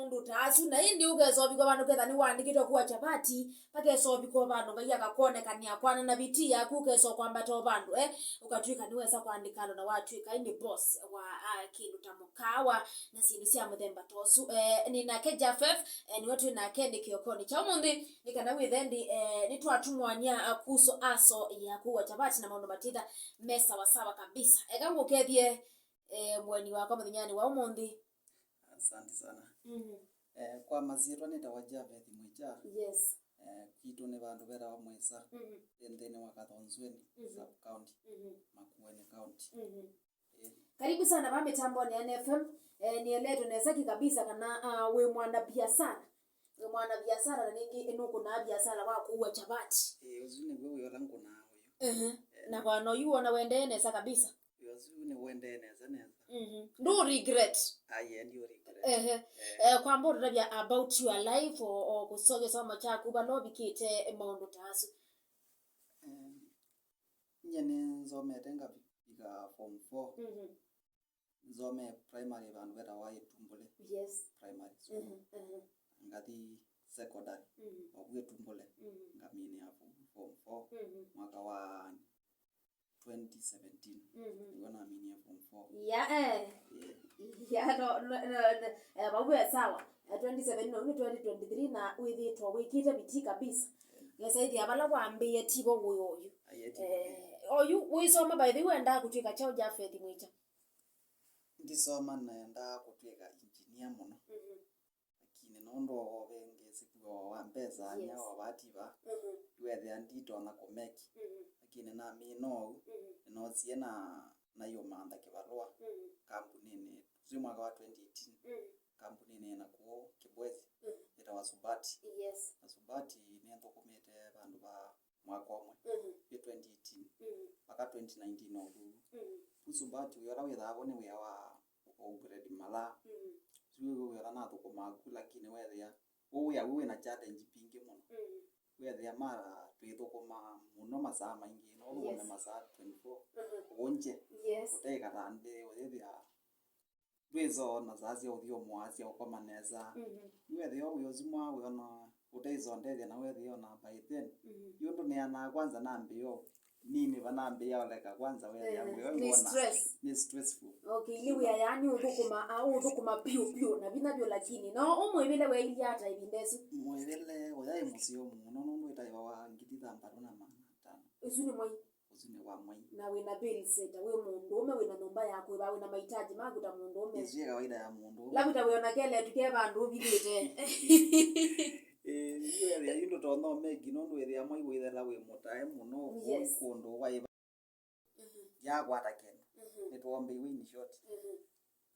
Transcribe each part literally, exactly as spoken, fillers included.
Maũndũ ta asu, na ĩndĩ ũkesa ũvika vandũ ketha nĩwaandĩkĩtwe kũwa kyavati, pakesa ũvika vandũ Ngai akakwonekania kwana na vitii yaku, ũkesa kwambata o vandũ, eh, ũkatw'ĩka nĩwesa kũandĩka andũ na watw'ĩka ĩndĩ boss wa, ah, kĩndũ ta mũkaawa na syĩndũ sya mũthemba ta ũsu. Eh, nĩ nake Japheth, eh, nĩwe twĩ nake nĩ kĩokonĩ kya ũmũnthĩ, nĩ kana wĩthe ndi, eh, nĩtwatũmwania, ah, kuso aso ya kũwa kyavati na maũndũ matitha me sawasawa kabisa. Eka ngũkethie, eh, mũeni wakwa mũthenyanĩ wa ũmũnthĩ. Asante sana. Mhm. Eh, kwa masyĩtwa nĩtawa Japheth Mwĩkya. Yes. Eh, kwitũ nĩ vandũ vetawa Mwĩsa, mhm, ĩ nthĩnĩ wa Kathonzweni, mhm, sub county, mhm, Makueni county. Mhm. Eh. Karibu sana va mĩtambonĩ ya N F M. Eh, nĩeleetwe nesa ki kabisa kana, ah, wĩ mwana biashara. Wĩ mwana biashara na nĩngĩ nũkũnaa biashara wa kũua chapati. Eh, ũsu nĩw'o wĩa ũla ngũnaa ũyũ. Mhm. Eh. Na kwa no yu wona wendee nesa kabisa. Ũsu nĩwendee nesa nesa. Mhm. Ndũ regret. Aye, ndio regret. Ehe. Eh. Eh, kwamba ũtũtavya about your life o, o kũsoma kĩsomo kyaku vala ũvikĩte maũndũ ta asu. Eh, nyie nĩnzomete ngavika form four. Mhm. Nzomee primary vandũ vetawa Ĩtumbũle. Yes. Primary school. Mhm, mhm. Ngathi secondary. Mhm. Ovu Ĩtumbũle. Mhm. Ngaminĩa form, form four. Mhm. Mwaka wa twenty seventeen. Mhm. Nĩw'o naminie form four. Ya, eh. Yeah. Ya, no, no, no, no. Eh, vau ve sawa. Eh, twenty seventeen, no, nĩ twenty twenty-three, na wĩthĩĩtwe wĩkĩte vitii kabisa. Yeah. Ngesaĩthĩa vala wambĩĩe tivo wĩ oyu. Aye, tivo. Eh, oyu wĩsoma, by the way, wendaa kũtw'ĩka kyaũ, Japheth Mwĩkya? Ndisoma, nendaa kũtw'ĩka engineer mũno. Mhm. Lakini nũndũ wa ũvĩngĩsĩku wa mbesa, yes, nya wa vati va, mhm, ndwethĩa nditonya kũmeki. Mhm. Lakini namina ũu, mhm, nĩnoosie na, naiũmantha kĩvalũa, mhm, kambuninĩ. Ũsu mwaka wa twenty eighteen, mhm, kambuninĩ ĩna kũũ Kĩbwezi, mhm, yĩtawa Subati. Yes. Na Subati nĩnthũkũmĩte vandũ va mwaka ũmwe, mhm, yu twenty eighteen, mhm, mpaka twenty nineteen o vu. Mhm. Vu Subati wĩa ũla wĩthaa vo nĩ wĩa wa ũgrade malaa. Mhm. Yu wĩa ũla nathũkũmaa ku, lakini weethĩa, ũ wĩa wĩ wĩna challenge mbingĩ mũno. Mhm. Weethĩa mara twĩthũkũmaa mũno masaa maingĩ, no ũthũkũme, yes, masaa twenty-four, mhm, ũnje. Yes. Ũteĩkata nthĩ, ũyĩthĩa ndwĩsoo na saa sya ũthyũmũa, sya ũkoma nesa. Mhm. Nĩwethĩa wĩ ũsu mwa wĩona ũteĩsondethya na wethĩa ona by then. Mhm. Yu ndũneanaa kwanza nambĩĩa nini vanambĩĩa oleka kwanza wethĩa, eh, ngwĩo nĩ ngona stress. Nĩ stressful. Okay, nĩ wĩa yaani ũthũkũma, a, ũthũkũma piũ piũ na vinya vyũ, lakini no ũmwĩvĩle weilye ata ĩvinda ĩsu? Mwĩvĩle ũyaĩ mũseo mũno nũndũ ĩtaĩva wa ngili thanthatũ na maana atano. Ũsu nĩ mwai. Ũsu nĩ wa mwai. Na wĩna bills, ta wĩ mũndũũme, wĩna nyũmba ya kũĩva, wĩna mahitaji maku ta mũndũũme. Ĩsu nĩ kawaida ya mũndũũme. Labda wĩona kelĩtu ke vandũ ũvithĩte. Ĩĩ, yu ethĩa yu ndũtonya ũmeki, nũndũ wĩthĩa mwai wĩthela wĩ mũtae mũno, yes, kũndũ waĩva. Mhm. Yakwata kĩndũ. Mhm. Nĩtwombeiwe in short. Mhm.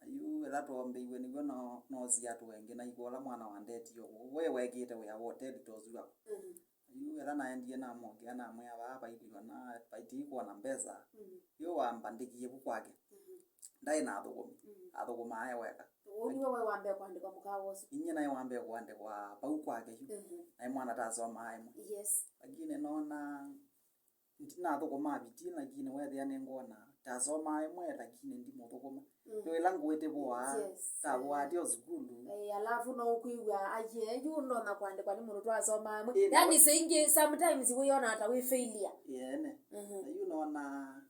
Na yu ĩla twombeiwe nĩw'o no, noosie andũ engĩ, na ikũla mwana wa ndeti ũũ, we wekĩte wĩa wa hoteli ta ũsu waku. Mhm. Na yu ĩla naendie namwongea, namwĩa vaa vailĩwa na vaitii kwona mbesa. Mhm. Yu wambandĩkie vu kwake. Mhm. Ndaĩ na athũkũmi. Mhm. Athũkũmaa e weka. Ũu nĩwe waĩ wa mbee kũandĩkwa mũkawa ũsu? Inyie naĩ wa mbee kũandĩkwa vau kwake yu. Mhm. Naĩ mwana tasomaa ĩmwe. Yes. Lakini noona ndinathũkũmaa vitii, lakini weethĩa nĩngwona tasomaa ĩmwe, lakini ndimũthũkũma. Mm. Yo ĩla ngũĩte vũaa, yes, tavũaa, eh, tyo sukulu. Eh, alafu no ũkwĩw'a, aye, yu ndonya kũandĩkwa nĩ mũndũ twasomaa ĩmwe. Ĩĩ, yani, na sengĩ, sometimes wĩona ta wĩ failure. Ĩene. Mhm. Na yu nona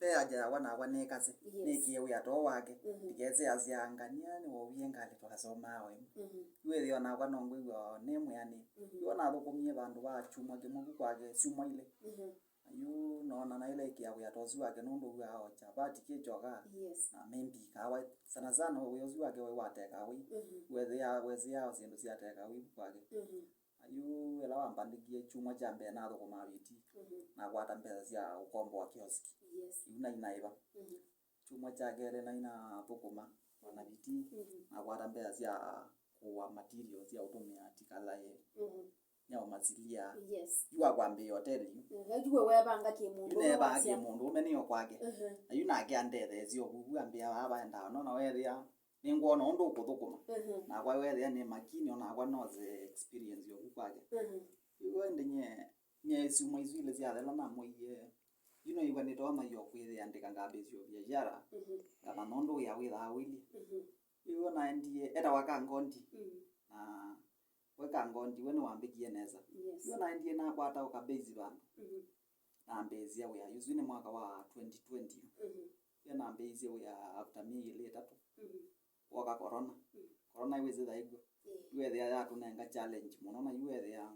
ve aja yakwa nakwa nĩkase, yes, nĩkie wĩa too wake. Mhm. Ndikese asya ngania nĩwauie ngalĩ twasomaa o ĩmwe. Mhm. Yu ĩthĩwa nakwa no ngwĩw'a nĩ mwĩanĩe. Mhm. Yu nathũkũmie vandũ va kyumwa kĩmwe vu kwake syumwa ilĩ. Mhm. Na yu noona naĩle ĩkĩa wĩa ta ũsu wake nũndũ wĩaa o chapati kĩ kyoka, yes, na maybe kawa. Sana sana wĩa ũsu wake waĩ wa take away. Mhm. Wethĩaa, wesĩaa o syĩndũ sya take away vu kwake. Mhm. Na yu ĩla wambandĩkie kyumwa kya mbee nathũkũmaa vitii, mhm, nakwata mbesa sya ũkomboa kioski. Yes. Yu nainaĩva. Mhm. Kyumwa kya kelĩ nainathũkũma o na vitii, mhm, nakwata mbesa sya kũa material sya ũtũmĩa tikalae. Mhm. Nyaũ masilia. Yes. Yu akwambĩĩa hoteli yu. Mhm. Yu we wevanga kĩmũndũ, yu neevaa wasya kĩmũndũ, ũme nĩyo kwake. Mhm. Na yu nake andetheesya ũvuvu, ambĩa vaa vaendaa, nona weethĩa nĩngwona ũndũ ũkũthũkũma. Mhm. Nakwa weethĩa nĩ makini, o nakwa nose experience yovu kwake. Mhm. Yu ĩndĩ nye, nye syumwa isu ilĩ syathela namwĩie, yu no ĩw'a nĩtonya yo kwĩyĩandĩka ngambĩĩsya biashara, mhm, kana nũndũ wĩa wĩthaa ũilyĩ. Mhm. Yu naendie, etawa Kangondi. Mm. Na we Kangondi, we nĩwambĩkie nesa. Yes. Yu naendie nakwata ũka base vandũ. Mhm. Nambĩĩsya wĩa. Yu ũsu nĩ mwaka wa twenty twenty. Mhm. Yu nambĩĩisye wĩa after myei ĩlĩ ĩtatũ. Mhm. Woka corona. Mm. Corona ĩwĩsĩ thaĩkw'o. Eh. Yu ethĩa yatũnenga challenge mũno, na yu ethĩa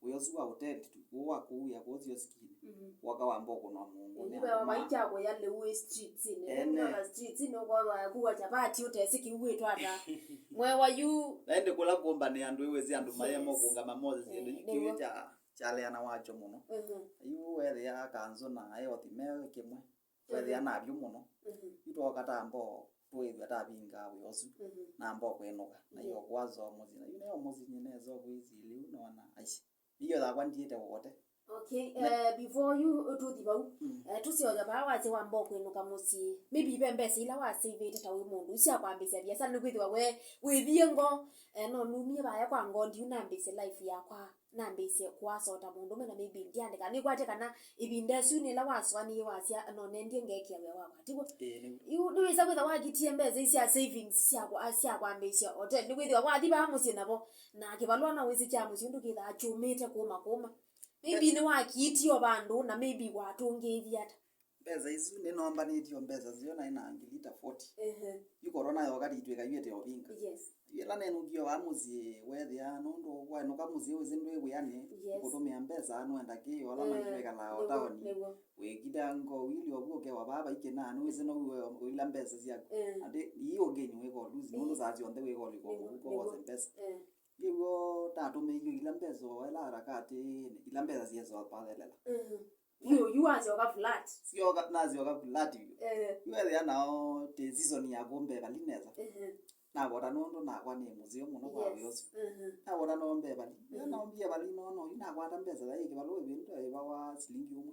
wĩa ũsu wa hoteli tu, ũũ wa kũu ya kũu siosikini, mhm, woka wamba ũkũnwa mũũngũ nĩ andũ ma- maikya kũya lĩu wĩ streets-inĩ. Ene. Ũkona streets-inĩ ũkona kũwa chapati ũtesĩ kĩu wĩtwata. Mwewa yu. Na ĩndĩ kũla kũmba nĩ andũ ĩwĩsĩ andũ mayema, yes, ũkũngama mothe syĩndũ. Eh, yu nĩw'o. Kĩwĩ kya kyaleana wakyo mũno. Mhm. Yu wethĩa kanzũ na eothi me kĩmwe. Wethĩa, mhm, navyũ mũno. Mhm. Yu twoka tamba o twĩthwa tavinga wĩa ũsu. Mhm. Namba o kwĩnũka. Na, yes, yu kwaza o mũsyĩ. Na yu nĩyo mũsyĩ nesa kwĩsĩ lĩu nona, aishi. Iyo yakwa ndiĩte wote. Okay, na, eh, before you tũthi vau, mm, eh, tũsyoya vaa wasya wamba o kwĩnũka mũsyĩ. Maybe ve mbesa ila wasĩvĩte ta wĩ mũndũ, isyakwambĩsya biasala, nĩkwĩthĩwa we wĩthie ngo, eh, no numie vaya kwa Ngondi yu nambĩsye life yakwa. Nambĩĩsye kũasota mũndũme na maybe ndiandĩka. Nĩkwatya kana ĩvinda ĩsu nĩ ĩla wasũanĩie wasya, no nendie ngeekĩa wĩa wakwa, tiw'o? Ĩĩ, nĩw'o. Yu nĩwĩsa kwĩtha wakitie mbesa ii sya savings sya kwa-, sya kwambĩĩsya hotel. Nĩkwĩthĩwa wathi vaa mũsyĩ navo, na kĩvalũa no wĩsĩ kya mũsyĩ ũndũ kĩthaa kyũmĩte kũma kũma. Maybe nĩwakiitie o vandũ na maybe watũngĩĩthie ata. Mbesa isu nĩnombanĩtye o mbesa syo naĩ na ngili ta forty. Ehe. Yu corona yoka nditwĩka yu ĩte ũvinga. Yes. Yu ĩla nenũkie vaa mũsyĩ weethĩa nũndũ waenũka mũsyĩ wĩsĩ ndwĩ wĩanĩ, yes, kũtũmĩa mbesa nũenda kĩ, ola, mm, maitwĩkalaa o, nĩw'o, taoni. Nĩw'o. Wĩkita ngo wili ovu ũkewa vaa vaikĩnaa, nĩwĩsĩ no ũila mbesa syaku. Mm. Ati ii ũngĩnyi wĩka olusi, nũndũ, eh, saa syonthe wĩka ũlika, nĩw'o, mũvuko, nĩw'o, wose mbesa. Mm. Ĩw'o ndatũmĩie ila mbesa o ela harakati, ila mbesa syesa pathelela. Mhm. Yu, yu wasyoka flat. Syoka, nasyoka flat yu. Eh. Yu ethĩa nao ti season ya kũmba ĩvali nesa. Mhm. Navota nũndũ nakwa nĩ mũseo mũno kwa, yes, wĩa ũsu. Mhm. Navota nombe ĩvali. Ĩla, mhm, nombie ĩvali nono, yu nakwata mbesa ya kĩvalũa ĩvinda ĩvawa silingi ũmwe.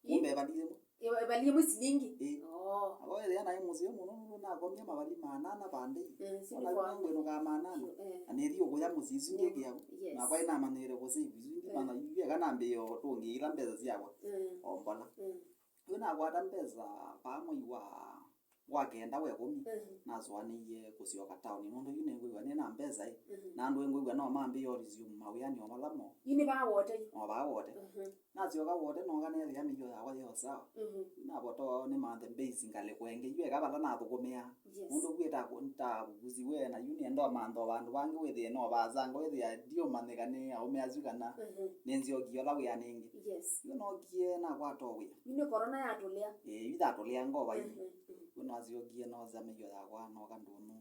Ĩ? Kũmba ĩvali yĩmwe. Ĩ-, ĩvali yĩmwe silingi? Ĩ. Oh. Avo ethĩa naĩ mũseo mũno, nũndũ nakomie mavali maana ana vandei. Mm, ona yu nĩngwĩnũkaa maana ana. Eh. Na nĩthi ũkũya mũsyĩ isu ngĩkĩa vu. Yes. Nakwa ĩnamanyĩĩle kũsave isu, ndimanya, eh, yu eka nambĩĩe ũtũngĩĩa ila mbesa syakwa. Mm. O mbola. Mm. Yu nakwata mbesa vaa mwei wa wa kenda wa ĩkũmi, mhm, nasũanĩie kũsyoka taoni, nũndũ yu nĩngwĩw'a nĩ na mbesa ĩ, mhm, na andũ ĩngwĩw'a no mambĩĩe o resume mawĩanĩ o vala mo. Yu nĩ vaa wote yu? O vaa wote. Mhm. Nasyoka wote, nooka neethĩa mĩio yakwa yĩ o sawa. Mhm. Yu navota o nĩmanthe base ngalĩko ĩngĩ, yu eka vala nathũkũmĩaa. Yes. Nũndũ vu ĩtaku-, ĩtavukusiwe, na yu nĩenda ũmantha o vandũ vangĩ wĩthĩe no vaasanga, wĩthĩa ndiũmanyĩka nĩ aũme asu kana, mhm, nĩnzyokie ola wĩanĩ ĩngĩ. Yes. Yu nookie nakwata o wĩa. Yu nĩ corona yatũlea? Ĩĩ, yu yatũlea ngova yu. Mhm, mhm. Yu nasyokie noosa mĩio yakwa, nooka ndũnũ.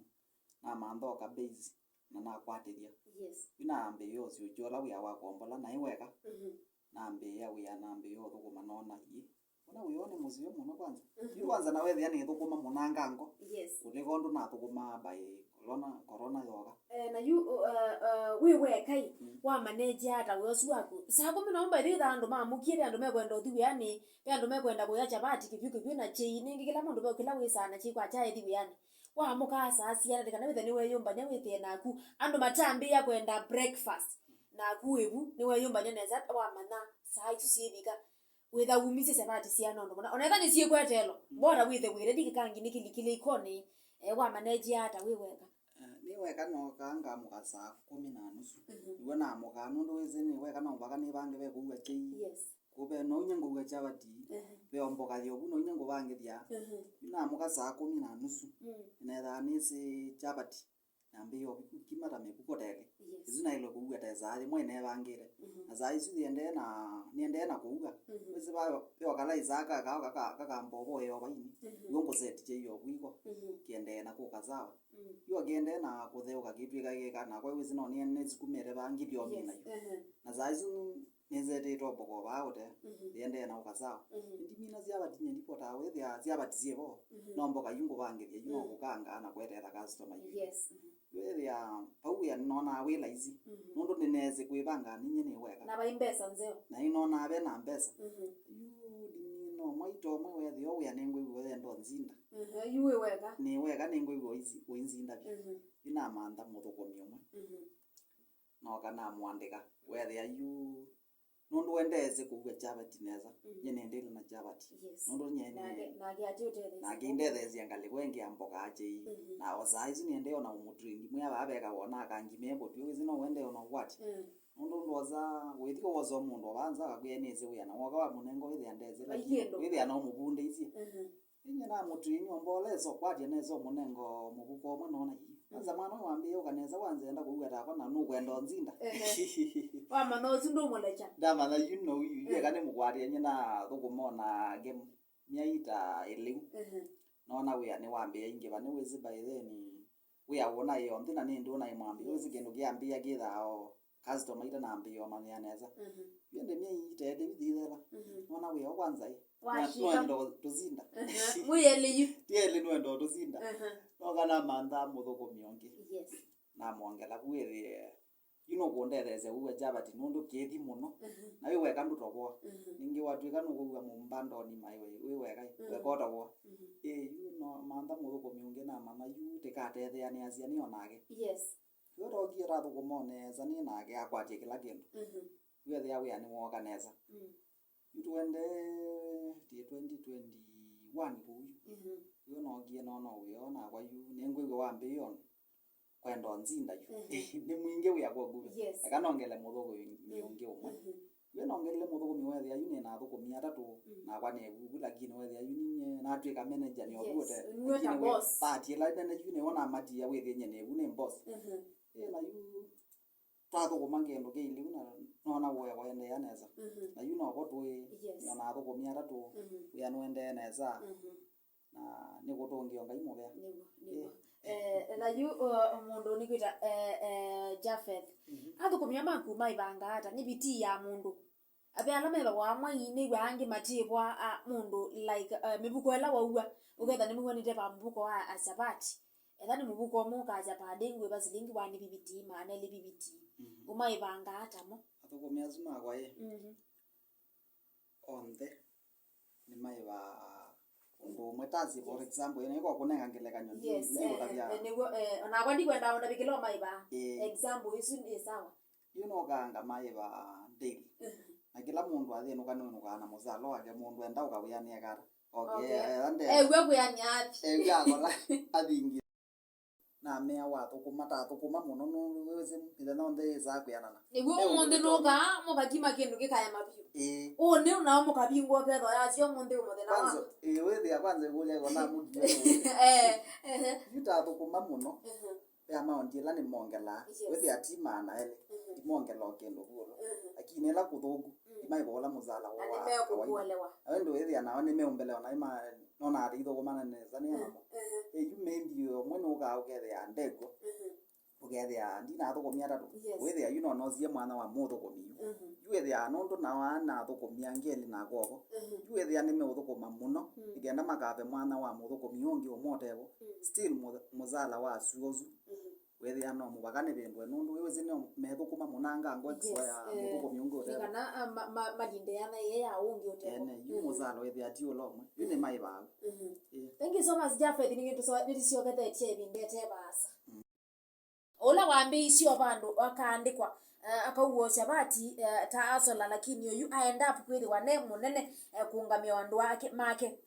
Namantha o ka base, na nakwatĩthya. Yes. Yu nambĩĩa ũsyũkya ũla wĩa wa kombola, naĩ weka. Mhm. Nambĩĩa wĩa, nambĩĩa ũthũkũma, noona, ĩ, ona wĩa ũũ nĩ mũseo mũno kwanza. Mhm. Yu kwanza na wethĩa nĩthũkũma mũnangango. Yes. Kũlĩka ũndũ nathũkũmaa by corona, corona yoka. Eh, na yu, uh, uh, wĩ weka ĩ, mm, wamanenjea ata wĩa ũsu waku? Saa kũmi na ũmwe by the way, andũ mamũkie, ve andũ mekwenda ũthi wĩanĩ, ve andũ mekwenda kũya chapati, kĩvyũ kĩvyũ na chai, nĩngĩ kĩla mũndũ ve kĩla wĩsaa na chai kwa chai thi wĩanĩ. Wamũkaa saa siana, kana wĩthe nĩweyũmbany'a wĩthĩe naku. Andũ matambĩĩa kwenda breakfast, naku wĩ vu, nĩweyũmbany'a nesa, wamanya saa isu syĩvika. Wĩtha umisye syapati siana ũndũ mũna. Ona ethwa nĩsyĩkwetelo, mm, bora wĩthe wĩ ready kĩkangi nĩkĩlikĩle ikonĩ, eh, wamanenjea ata wĩ weka? Eh, nĩ weka nookaa ngamũka saa kũmi na nusu. Mhm. Nĩw'o namũkaa, nũndũ wĩsĩ nĩ weka no mũvaka nĩvange ve kũua chai. Yes. Kũve no inya ngũua chapati, mhm, ve o mboka yovu no inya ngũvangĩthya. Mhm. Yu namũka saa kũmi na nusu. Mm. Nethaa nĩsĩ chapati. Nambĩĩa ũkima ta mĩvuko teke. Yes. Isu naĩlwe kũua ta saa yĩmwe ĩneevangĩte. Mhm. Na saa isu yĩendee na, nĩendee na kũua. Mhm. Wĩsĩ va, ve o kala isaa kaka, kaka, kakambovoea o vaini. Mhm. Yu ngũseti chai o kwiko. Mhm. Kĩendee na kũka sawa. Mm. Yu kĩendee na kũtheũka kĩtw'ĩka gĩka, nakwa wĩsĩ no nĩe nĩsukumĩte vaa ngithyomi. Yes. Nayu. Mhm. Na saa isu nĩnzetĩtwe mboka o vaa ũte, mhm, yĩendee na ũka sawa. Mhm. Ĩndĩ mina syavati nye ndipotaa wĩthĩa syavati syĩ vo, mhm, no mboka yu ngũvangĩthya yu no, mm, kũkangaa na kweteela customer yu. Yes. Mhm. Wĩthĩa vau wĩa nĩnonaa wĩ laisi, mhm, nũndũ nĩneesĩ kwĩvanga ninyie nĩ weka. Na vai mbesa nzeo. Na nĩnonaa ve na mbesa. Mhm. Yu ndimina mwaito ũmwe wethĩa wĩa nĩngwĩw'a ũyenda ũnzinda. Mhm. Yu wĩ weka. Nĩ weka nĩngwĩw'a ũinzi-, ũinzinda vyũ. Mhm. Yu namantha mũthũkũmi ũmwe. Mhm. Nooka namũandĩka, weethĩa yu Nũndũ we ndeesĩ kũua kyavati nesa, mhm, nye nĩendee na kyavati. Yes. Nũndũ nye nĩ- Nake, nake ati ũtetheesya. Nake indetheesya ngalĩko ĩngĩ ya mboka akyei. Mhm. Na o saa isu nĩendee ona ũmũtrain. Mwĩa vaa veka wona akangi me kũtw'e, wĩsĩ no wende ona ũkwati. Mm. Nũndũ ndosa, wĩthi wosa mũndũ o vaa nza akakwĩa nĩsĩ wĩa, na woka wa mũnengo wĩthĩa ndesĩ, lakini kĩndũ. Wĩthĩa no mũvundĩisye. Mhm. Inye namũtrain o mbola esa ũkwatya nesa ũmũnengo mũvuko ũmwe nona ii. Kwanza, mm, mwana ũyũ wambĩĩe ũka nesa, wanza enda kũua takwa na nũkwenda ũnzinda. Ehe. Wamanya ũsu ndũmũlekya. Ndamanya yu no yu, yu, eh, eka nĩmũkwatĩe nye nathũkũma ona nge myai ta ĩlĩ. Mhm. Noona wĩa nĩwambĩĩa ingĩva, nĩwĩsĩ by then wĩa ũnaĩ onthe na nĩ ndũ naĩ mwambĩĩa. Yes. Wĩsĩ kĩndũ kĩambĩĩa kĩthaa o customer itanambĩĩa ũmanyĩa nesa. Mhm. Yu ĩndĩ myei ĩtete yu yĩthela. Mhm. Noona wĩa ũkwanza ĩ. Washika. Nwa-, nwenda tũsinda. Mhm. Mwĩ elĩ yu. Ti elĩ, nwenda tũsinda. Mhm. Noka namantha mũthũkũmi ũngĩ. Yes. Namwongela vu ĩthĩe yu nũkũndetheesya ũua kyavati nũndũ kĩthi mũno. Mhm. Na wĩ weka ndũtovoa. Mhm. Ningĩ watw'ĩka nũkũua mũmbandoni mai wĩ, wĩ weka, mhm, weka ũtovoa. Mhm. Ĩ, yu no mantha mũthũkũmi ũngĩ namanya yu tĩkatetheanĩasya nĩ o nake. Yes. Yu tokie tathũkũma o nesa nĩ nake akwatye kĩla kĩndũ. Mhm. Yu ethĩa wĩa nĩwooka nesa. Mm. Yu tũendee ti twenty twenty-one kũu yu. Mhm. Yu nookie noona wĩa o nakwa yu nĩngwĩw'a wambĩĩe o kwenda ũnzinda yu. Mhm. Nĩ mwingĩ wĩa kwa nguvĩ. Yes. Eka nongele mũthũkũmi, mm, ũngĩ ũmwe. Mhm. Yu nongelile mũthũkũmi wethĩa yu nĩ na athũkũmi atatũ, mm, nakwa nĩ vu, lakini wethĩa yu ninye natw'ĩka manager nĩ ovu. Yes, ũte. Nĩwe ta boss. Lakini we part ĩla nene yu nĩyo namatia wĩthĩe nye nĩ vu nĩ boss. Mhm. Ĩ, na yu twathũkũma kĩndũ kĩilyĩ na nona wĩa waendeea nesa. Mhm. Na yu novo tũĩ, yes, nona athũkũmi atatũ, mhm, wĩa nũendee nesa. Mhm. Na nĩkũtũngĩo Ngai mũvea. Nĩw'o, nĩw'o. Ĩ. Eh, na yu, uh, mũndũ nĩkwĩta, eh, eh, Japheth. Mhm. Athũkũmi aa maku maĩvangaa ata? Nĩ vitii ya mũndũ. Ve ala methagwa amwe nĩw'a angĩ matĩĩvwa, a, mũndũ, like, uh, mĩvuko ĩla waua, ũketha nĩmũw'anĩte va mũvuko wa, a, kyavati. Etha nĩ mũvuko ũmwe ũkasya per day ngwĩva silingi one fifty, maana elĩ fifty. Mhm. Ũmaĩvangaa ata mo? Athũkũmi asu makwa ĩ. Mhm. Onthe nĩmaĩvaa ũndũ ũmwe. Tasi, for, yes, example, ĩno ĩkwa kũnenga ngelekany'o, ndi-, yes, eh, ndiũtavya. Eh, nĩw'o, eh, onakwa ndikwenda ũndavye kĩla ũmaĩvaa. Eh. Example isu nĩ sawa. Yu nũkaanga maĩvaa daily. Mhm. Na kĩla mũndũ athĩnũka nĩwĩnũkaa na mũsala wake, mũndũ enda ũkawĩa nĩekata. Okay, okay. Eh, ande. Ew'a kwĩanĩa athi. Ew'a akola athingi. Namea wathũkũma, tathũkũma mũno nũndũ wĩsĩ mĩthenya onthe yĩsaa kwĩanana. Nĩw'o ũmũnthĩ nũkaa, mũkakima kĩndũ kĩkaema vyũ. Ĩĩ. Ũnĩ nao mũkavingwa ũkethwa yasya ũmũnthĩ mũthenya wa. Kwanza, ĩĩ, wĩthĩa kwanza ĩkũlya ĩko namũkie nũũ. Eh, ehe. Yu tathũkũma mũno. Mhm. Ve amount ĩla nĩmongelaa. Yes. Wĩthĩa ti maana elĩ. Mhm. Ndimongela o kĩndũ vu ũlo. Mhm. Lakini ĩla kũthũku, mm, ndimaĩva ũla mũsala wa kawaida. Na nĩmekũkuelewa. Na ĩndĩ wĩthĩa nao nĩmeũmbelewa na ima-, nona ata ithũkũmana nesa nĩ namo. Mhm. Ĩ, yu maybe ũmwe nũkaa ũkethĩa ndegwa. Mhm. Ũkethĩa ndinathũkũmia atatũ. Yes. Wĩthĩa yu nonosie mwana wa mũthũkũmi yu. Mhm. Yu wĩthĩa nũndũ nao aa na athũkũmi angĩ elĩ na kwoko. Mhm. Yu wĩthĩa nĩmeũthũkũma mũno, mm, nĩkenda makave mwana wa mũthũkũmi ũngĩ ũmwe ũtevo. Mm. Still mũ-, mũsala wa asu ũsu. Mhm. Wĩthĩa no mũvaka nĩvĩndũe nũndũ wĩwĩsĩ nĩo methũkũma mũnangango extra, yes, ya, eh, mũthũkũmi ũngĩ ũtevo. Nĩ kana, ah, ma-, ma-, malindeana ĩĩ ya ũngĩ ũtevo. Ene, yu, mhm, mũsala wĩthĩa ti ũla ũmwe. Yu, mhm, nĩmaĩvaa. Mhm. Ĩ. Thank you so much, Japheth, nĩtũso-, nĩtũsyokethetye ĩvinda ĩte vaasa. Mm. Ũla wambĩĩisye o vandũ akaandĩkwa, eh, akauwosya vati, eh, ta asola, lakini oyu aenda up kwĩthĩwa ne mũnene, eh, kũũngamĩa andũ ake, make.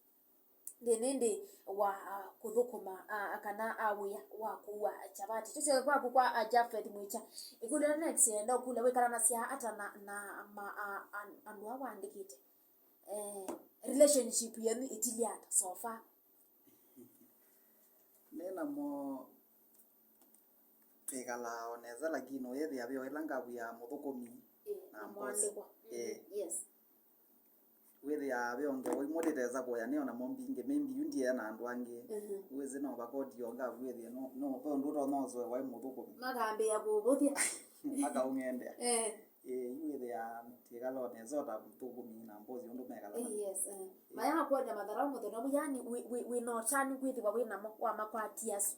Nthĩnĩ ĩndĩ wa, ah, kũthũkũma, ah, kana, ah, wĩa wa kũua kyavati. Tũsyoke kwaku kwa, ah, Japheth Mwĩkya. Ĩkũlyo ya next yenda ũkũlya, wĩkalanasya ata na, na ma, ah, an-, andũ aa waandĩkĩte? Eh, relationship yenyu ĩtilye ata so far? Nĩ namo twĩkalaa o nesa, lakini ũyĩthĩa ve o ĩla ngavw'ĩa mũthũkũmi, ĩĩ, na, na boss. Mwandĩkwa. Ĩĩ. Mhm, yes. Wĩthĩaa ve o ngewa imwe ndĩtesa kũya nĩ o namo mbingĩ, maybe yu ndiee na andũ angĩ. Mhm. Wĩsĩ no vakoti o ngavw'ĩthĩa, no, no, ve ũndũ ũtonya ũsoe waĩ mũthũkũmi. Makambĩĩa kũvũthya. Makaũng'endea. Eh. Ĩĩ, yu wĩthĩaa twĩkala o nesa o ta mũthũkũmi na mbosi ũndũ mekala. Yes, eh. Ĩĩ. Mayakwony'a mathalaũ mũthenya ũmwe, yani wĩ, wĩ, wĩ na ũtanu kwĩthĩwa wĩ namo wa makwati asu.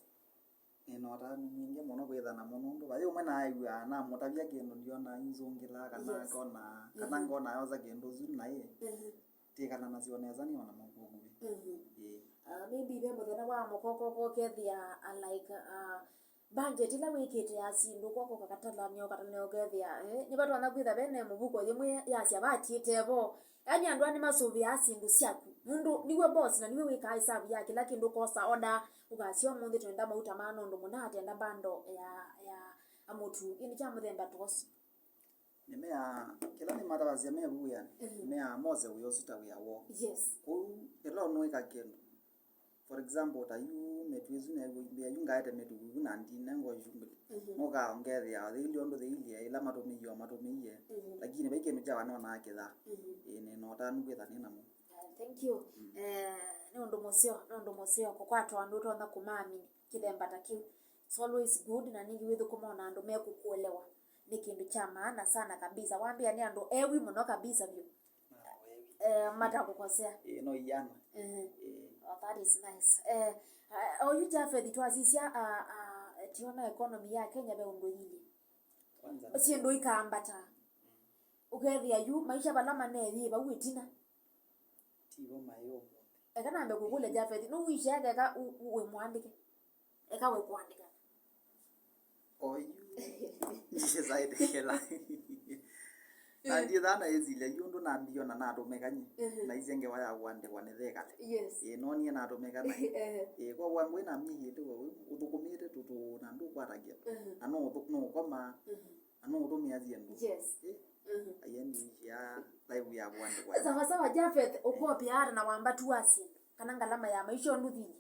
Nĩ na ũtanu mwingĩ mũno kwĩtha namo nũndũ vai ũmwe naaĩw'aa namũtavya kĩndũ ndiona inzũngĩla kana, yes, akona, kana, mhm, ngona yosa kĩndũ ũsu naĩ. Mhm. Twĩkalanasya o nesa nĩ o namo kwa ũkuvĩ. Mhm. Ĩĩ. Ah, maybe ve mũthenya wa mũkoko ũkethĩa, ah, like, ah, budget ĩla wĩkĩte ya syĩndũ, kwoko ũkakatalany'a, ũkatalany'a, ũkethĩa, eh, nĩvatwanya kwĩtha vene mũvuko yĩmwe yasya vatiĩte vo. Yaani andũ aa nĩmasũvĩaa syĩndũ syaku. Nũndũ nĩwe boss na nĩwe wĩkaa ĩsavu ya kĩla kĩndũ, ũkosa order, ũkasya ũmũnthĩ twenda mauta ma nũndũ mũna atenda bando ya, ya amũtu. Ĩndĩ kya mũthemba ta ũsu. Nĩmeaa, kĩla nĩmatavasya me vu wĩanĩ, mhm, meaa mose wĩa ũsu ta wĩa woo. Yes. Kwoou, ĩla ũnũĩka kĩndũ, for example, ta yu mĩtu ĩsu neew'a mbĩa yu ngaete mĩtu vu na ndinengwa yu mbili. Mhm. Nũkaa ũngethĩa thĩilye ũndũ thĩilye ĩla matũmĩie o matũmĩie, mhm, lakini vai kĩndũ kya wanonaa kĩthaa. Mhm. Ĩĩ, nĩ na ũtanu kwĩtha nĩ namo. Ah, thank you. Mm. Eh, nĩ ũndũ mũseo, nĩ ũndũ mũseo kũkwatwa andũ ũtonya kũmaamini kĩthemba ta kĩu. It's always good, na ningĩ wĩthũkũma na andũ mekũkũelewa. Nĩ kĩndũ kya maana sana kabisa. Wambĩa nĩ andũ ewi mũno kabisa vyũ. Na wewi. Eh, matakũkosea. Ĩĩ, no iana. Mhm. Ĩĩ. Oh, that is nice. Eh, ah, oyu Japheth twasisya, ah, ah, tiona economy ya Kenya ve ũndũ yĩlĩ. Kwanza syĩndũ ikambata. Mm. Ũkethĩa yu maisha vala maneyĩ vau ĩtina. Tivo maĩ ũmũnthĩ. Eka nambe kũkũlya Japheth, nũwisye eka eka u-, u-, wĩ mũandĩke? Eka wĩ kũandĩka. Oyu. Ndisaĩtĩkĩla. Na ndiĩthaa na ĩsilya yu ũndũ nambiona natũmĩka nyie. Mhm. Naisye ngewa ya kũandĩkwa nĩ thĩkali. Yes. Ĩĩ, nonie natũmĩka na. Ehe. Ĩĩ, kwa wangũ ĩnamyĩĩte we ũthũkũmĩte tũtũ na ndũkwata kĩndũ. Mhm. Na no ũthũ-, no ũkomaa. Mhm. Na no ũtũmĩa syĩndũ. Yes. Ĩ? Mhm. Ayendi ya live ya kũandĩkwa. Sawa sawa, Japheth, ũkopia ata na wamba tu wa syĩndũ, kana ngalama ya maisha ũndũ thithi.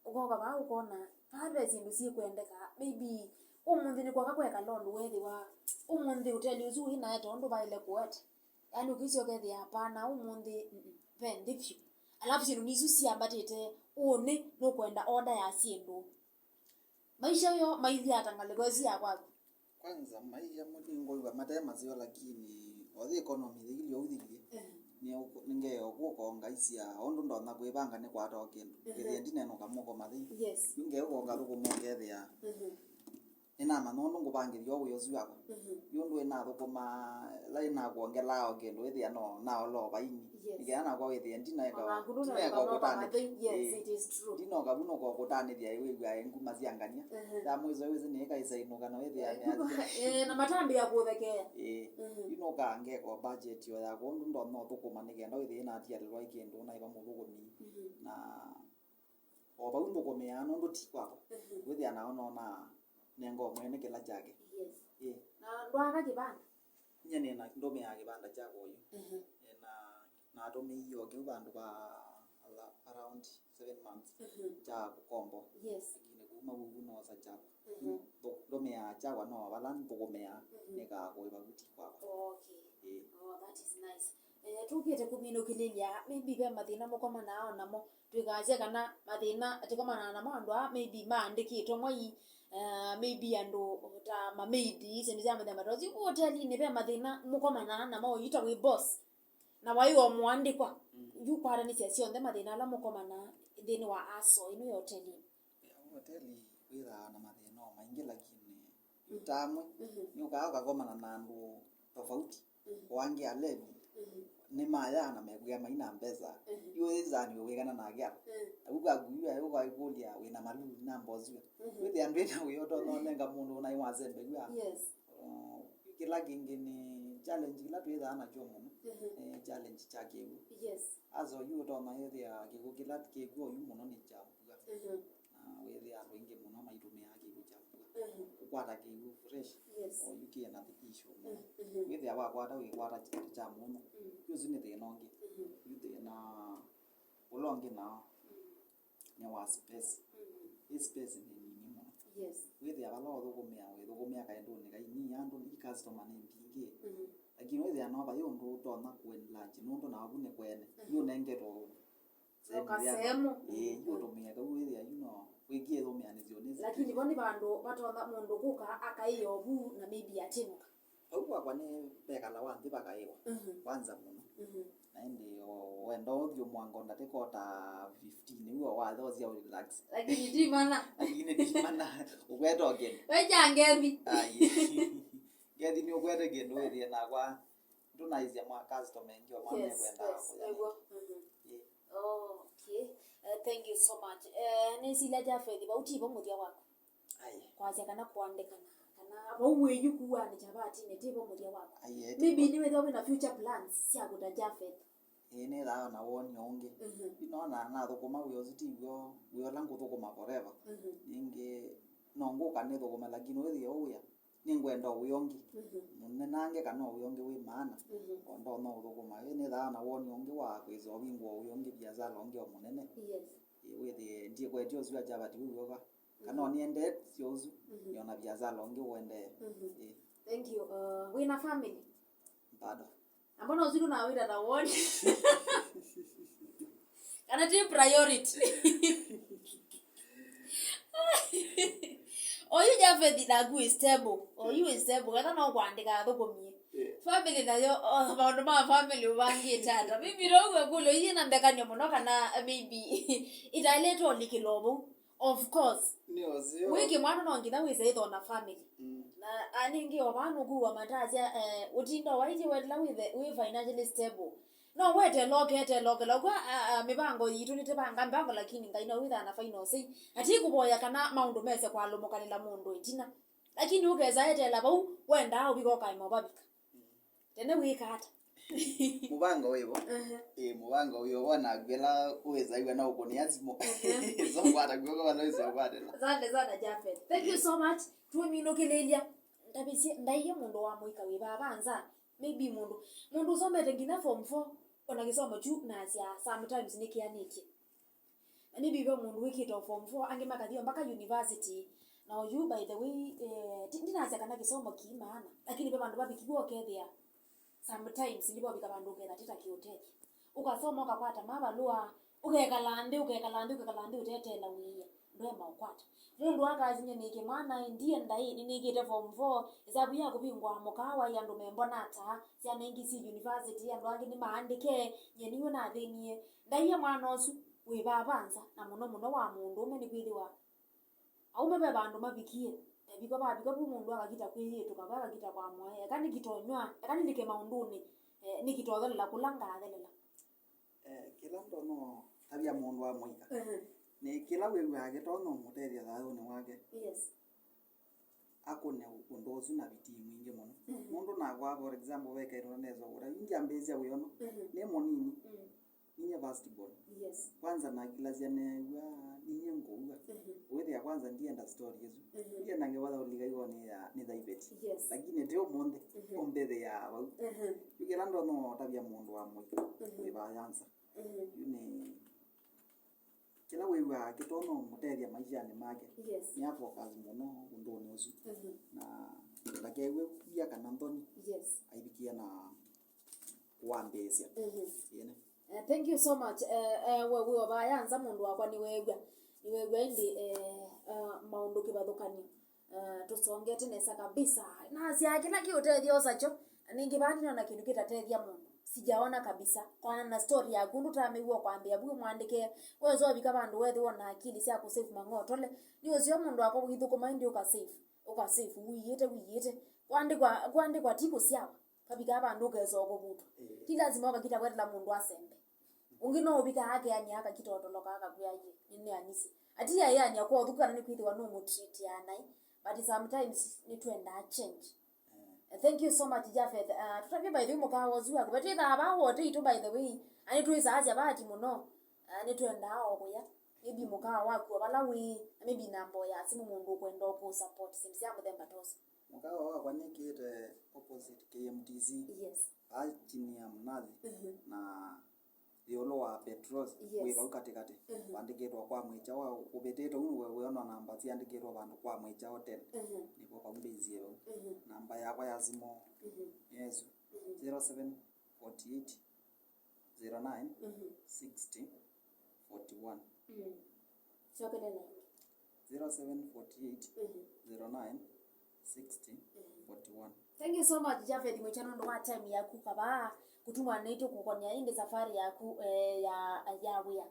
Ũkoka vaa ũkona, vaa ve syĩndũ syĩkwendeka. Maybe, ũmũnthĩ nĩ kwaka kweka londo wethĩwa, ũmũnthĩ ũteli ũsu wĩnae tondũ vaĩle kũete. Yaani ũkĩsya ũkethĩa hapana, ũmũnthĩ, mm, mm, ve nthĩ vyũ. Alafu syĩndũ nĩ isu syambatĩte, ũnĩ nũkwenda order ya syĩndũ. Maisha yo maithya ata ngalĩko ĩsu ya kwaku? Kwanza, maisha mũlingũiwa mate maseo, lakini othi economy yĩilye ũthilye. Eh. Nĩ ũkũ-, nĩngeo kũkonga isya ũndũ ndonya kwĩvanga nĩ kwata o kĩndũ. Mhm. Kĩthĩa ndinenũka moko mathei. Yes. Yu ngeũkonga thũkũma ũkethĩa. Mhm. Nĩnamanya ũndũ ngũvangĩthya wĩa ũsu wakwa. Mhm. Yu ũndũ ĩnathũkũma, la ĩnakwongelaa o kĩndũ, wĩthĩa no naola o vaini. Yes. Nĩkenda nakwa wĩthĩe ndinaeka, ona ngũndũ ndinaeka naeka moko ũkũtanĩthya. Mathei. Yes, ĩĩ, it is true. Ndinoka vu nũka ũkũtanĩthya wĩw'ae nguma sya ngania. Mhm. Ya mũico wĩsĩ nĩĩkaĩsa ĩnũka na wĩthĩa. Eh, nĩathia. Eh, na matambĩa kũthekeea. Ĩĩ. Mhm. Yu nũka ngeka o budget o yakwa ũndũ ndonya ũthũkũma nĩkenda wĩthĩe natialĩlwa ĩ kĩndũ naiva mũthũkũmi. Mhm. Na o vau nthũkũmĩaa nũndũ ti kwakwa. Mhm. Wĩthĩa nao nonaa nenga o mwene kĩla kyake. Yes. Ĩĩ. Na ndwaaka kĩvanda? Nyie nĩna, ndũmĩaa kĩvanda kyakwa oyu. Mhm. Ĩĩ, na natũmĩie o kĩu vandũ va ala-, around seven months. Mhm. Kya kũkombo. Yes. Lakini kuma vu noosa kyakwa. Mhm. Ndũ-, ndũmĩaa kyakwa no vala nthũkũmĩaa, mhm, nĩkaa kũĩva vu ti kwakwa. Okay. Ĩĩ. Oh, that is nice. Eh, tũkĩte kũminũkĩlĩlya, maybe ve mathĩna mũkomanaa namo, twĩkasya kana mathĩna tũkomanaa namo andũ aa maybe maandĩkĩtwe mwai, uh, maybe andũ ta mamaidi, syĩndũ sya mũthemba ta ũsu. Ũtelinĩ ve mathĩna mũkomanaa namo yu ta wĩ boss, na waĩ o mũandĩkwa, mm, yu kwatanĩsya syonthe mathĩna ala mũkomanaa nthĩnĩ wa aso ĩno ya ũtelinĩ? Ya, ũteli wĩthaa na mathĩna o maingĩ, lakini, mm, yu ta amwe, mhm, nĩũkaa ũkakomana na andũ tofauti. Mhm. O angĩ alevi, mhm, nĩmayaa na mekwĩa maina mbesa. Mhm. Yu wĩthĩaa nĩ wĩkana nake ata? Mm. Na vu kwaku yu aĩ ũkaĩkũlya wĩna maluu namba ũsu. Mhm. Wĩthĩa ndwĩna wĩa ũtonya ũnenga mũndũ ũnaĩ wasembew'a. Yes. Oh, kĩla kĩngĩ nĩ challenge kĩla twĩthaa nakyo mũno. Mhm. Eh, challenge kya kĩw'ũ. Yes. Aso yu ũtonya ĩthĩa kĩw'ũ kĩla kĩkw'o yu mũno nĩ kya mbua. Mhm. Na wĩthĩa andũ aingĩ mũno maitũmĩaa kĩw'ũ kya mbua. Mhm. Kũkwata kĩw'ũ fresh. Yes. O yu kĩna the issue mũno. Mhm. Wĩthĩa wakwata wĩkwata kĩndũ kya mũno. Mm. Yu ũsu nĩ thĩna ũngĩ. Mhm. Yu thĩna ũla ũngĩ nao, mm, nĩ wa space. Mm. Ĩ space nĩ nini mũno. Yes. Wĩthĩa vala ũthũkũmĩa, wĩthũkũmĩa kaĩndũnĩ kainini, andũ, i customer nĩ mbingĩ. Mhm. Lakini wĩthĩa no vai ũndũ ũtonya kũenlarge, nũndũ navu nĩ kwene. Mhm. Yu ũnengetwe o kasehemu. Ĩĩ, yu ũtũmĩe kau wĩthĩa yu no wĩkie ĩthũmĩanĩsyo nĩ space. Lakini vo nĩ vandũ vatonya mũndũ kũka akaĩa ovu na maybe atinũka. Vau kwakwa nĩ vekalawa nthĩ vakaĩwa. Mhm. Kwanza mũno. Mhm. Na ĩndĩ o wenda ũthiĩ mũango ndatĩka o ta fifteen, nĩw'o wathosya ũrelax. Lakini ti mana. Lakini ti mana. Ũkweta o kĩndũ. Wecha ngethi. Ai. Ngethi nĩ ũkwete kĩndũ wĩthĩe nakwa. Ndũnaisya mwa customer ĩngĩ o mwa, yes, mekwenda, yes, kũya. Nĩguo. Mhm. Ĩĩ. Oh, okay. Eh, thank you so much. Eh, nĩsilya Japheth, vau tivo mũthya waku? Ai. Kwasya kana kũandĩkana, kana vau wĩyu kuanĩkya vatinĩ, ti vo mũthya waku. Ai, eti. Maybe nĩwĩthĩwa wĩna future plans sya kũta Japheth. Ĩĩ, nĩthaa na woni ũngĩ. Mhm. Yu nona nathũkũma wĩa ũsu ti w'o, wĩa ũla ngũthũkũma forever. Mhm. Ningĩ no ngũka nĩthũkũme, lakini wĩthĩe ũwĩa nĩngwenda wĩa ũngĩ. Mhm. Mũnenange kana wĩa ũngĩ wĩ maana. Mhm. O ndonya ũthũkũma. Ĩĩ, nĩthaa na woni ũngĩ wa kwĩsa ũvingũa wĩa ũngĩ, biasala ũngĩ o mũnene. Yes. Ĩĩ, wĩthĩe ndikwetye ũsu wa Japheth wĩ w'oka. Kana, mhm, ũniendee syo ũsu, mhm, nĩona biasala ũngĩ ũendee. Mhm. Ĩĩ. Thank you. Uh, wĩna family? Bado. Na mbona ũsu ndũnawĩta ta woni? Kana ti priority? Oyu Japheth naku is stable. Oyu is stable. Kana no kũandĩka athũkũmie. Yeah. Family nayo, oh, maũndũ ma family ũvangĩte ata? Mimi no ũkũlyo ii na ndekanyo mũno kana maybe itaĩlĩte ũlikĩlo vau. Of course. Nĩ ũseo. Wĩ kĩmwana no nginya wĩse ĩtho na family. Mm. Na, a, ningĩ o vaa nũkuwa matasya, eh, ũtinda waĩtye wetela wĩthe, wĩ financially stable. No wetela ũketela ũkela. Kwa, a, a, mĩvango yitũ nĩtĩvanga mĩvango, lakini Ngai no wĩthaa na final say. Ati kũvoya kana maũndũ mese kwalũmũkanĩla mũndũ ĩtina. Lakini ũkesa etela vau, wendaa ũvika ũkaema ũvavika. Tene wĩka ata? Mũvango wĩvo? Aha. Ĩĩ, mũvango wĩvo naku ĩla wĩsaiw'a na ũkũnĩa simũ. Aha. Ĩso kwata kw'oko vala wĩsa ũkwatĩla. Asante sana, Japheth. Thank you so much. Tũminũkĩlĩlya. Ndavisye, ndaie mũndũ wa mũika wĩ vava nza. Maybe mũndũ, mũndũ ũsomete nginya form four, ona kĩsomo kyu nasya sometimes nĩkĩanĩtye. Na maybe ve mũndũ wĩkĩte o form four, angĩ makathi o mpaka university. Na oyu, by the way, eh, ti-, ndinasya kana kĩsomo kĩ maana, lakini ve vandũ vavikiw'e ũkethĩa sometimes nĩvovika vandũ ũketha ti ta kĩũtethyo. Ũkasoma, ũkakwata mavalũa, ũkekala nthĩ, ũkekala nthĩ, ũkekala nthĩ ũtetela wĩia, ndwema ũkwata. Mũndũ akasinye nĩkĩ mwana ĩ, ndienda ĩ, nĩnĩkĩte form four, ĩsavu ya kũvingũa mũkawa ĩ, andũ membona ata, syana ingĩ syĩ university, andũ angĩ nĩmaandĩke, nyie nĩw'o nathĩnie. Ndaie mwana ũsu wĩ vava nza, na mũno mũno wa mũndũũme, nĩkwĩthĩwa aũme ve vandũ mavikie. Evika, vavika vu mũndũ akakita kwĩyĩtũka, ve akakita kwa mwae, eka nĩkita ũnyw'a, eka nĩlike maũndũnĩ, eh, nĩkita ũthelela kũla ngathelela. Eh, kĩla ndonya ũtavya mũndũ wa mũika, mhm, nĩ kĩla wĩw'aa kĩtonya ũmũtethya thayũnĩ wake. Yes. Akũne ũndũ ũsu na vitii mwingĩ mũno. Mhm. Nũndũ nakwa, for example, ve kaĩndũ nesa ũkũta, yu ndyambĩĩsya wĩa ũno, mhm, nĩ mũnini, mm, ninyie first born. Yes. Kwanza nakilasya neew'a ninyie ngũw'a. Mhm. Wĩthĩa kwanza ndienda story ĩsu. Mhm. Ndienda ngewa thaũlika iwonĩ ya nĩ thaiveti. Yes. Lakini ti ũmũnthĩ, mhm, ũmbĩthĩaa vau. Mhm. Yu kĩla ndonya ũtavya mũndũ wa mũika, mhm, wĩ vaya nza. Mhm. Yu nĩ kĩla wĩw'aa kĩtonya ũmũtethya maishanĩ make, yes, nĩ a focus mũno ũndũnĩ ũsu. Mhm. Na ndakew'e wia kana nthoni, yes, aivikie na kũwambĩĩsya. Mhm. Ĩĩ. Eh, thank you so much. Eh, eh, we wĩ o vaya nza mũndũ wakwa nĩweew'a. Nĩweew'a ĩndĩ, eh, eh, maũndũ kĩvathũkany'o. Eh, tũsongete nesa kabisa. Nasya kĩla kĩũtethya osa kyo. Na ningĩ vaa ndinona kĩndũ kĩtatethya mũndũ. Sijaona kabisa. Kwana na story yaku, ndũtamĩw'a kwambĩa vu mwandĩke. Wesa ũvika vandũ wethĩwa na akili sya kũsave mang'otole. Nĩ ũseo mũndũ wakwa ũithũkũma ĩndĩ ũkasave. Ũkasave, wĩyĩte, wĩyĩte. Kwandĩkwa, kwandĩkwa ti kũsyawa. Vavikaa vandũ ũkesa o kũvutwa. Ĩĩ. Ti lazima ũkakita kwetela mũndũ asembe. Ũngĩ no ũvikaa akeany'a akakita ũtoloka akakwĩa, "Ĩĩ, nĩneanisye." Ati aĩany'a kwa ũthuku kana nĩkwĩthĩwa nũmũtreatia naĩ, but sometimes nĩtwendaa change. Eh. Thank you so much, Japheth. Uh, tũtavye by the way mũkawa ũsu waku. Vatwĩthaa vaa wote itũ, by the way. Ani twĩsaasya vaa ti mũno. Uh, nĩtwendaa o kũya. Maybe mũkawa waku o vala wĩ, na maybe namba ya simũ mũndũ ũkwenda ũkũ support syndũ sya mũthemba ta ũsu. Mũkawa wakwa nĩkĩĩte opposite K M T C. Yes. Vaa chini ya Mnathi. Mhm. Na ĩũlũ wa Petros, yes, wĩ vau katĩkatĩ. Mhm. Wandĩkĩtwe kwa Mwĩkya wa ũvĩtĩte ũu, we wĩona namba syandĩkĩtwe vandũ kwa Mwĩkya Hotel. Mhm. Nĩvo vau mbĩsie vau. Mhm. Namba yakwa ya simũ, mhm, nĩ ĩsu, mhm, zero seven forty eight, zero nine, mhm, sixty, forty one. Mm. Cokelela ĩngĩ. Zero seven forty eight, mhm, zero nine, sixty, mhm, forty one. Thank you so much, Japheth Mwĩkya, nũndũ wa time yaku kavaa kũtũmwa naitũ kũkonea ĩndĩ safari yaku, eh, ya, ya wĩa.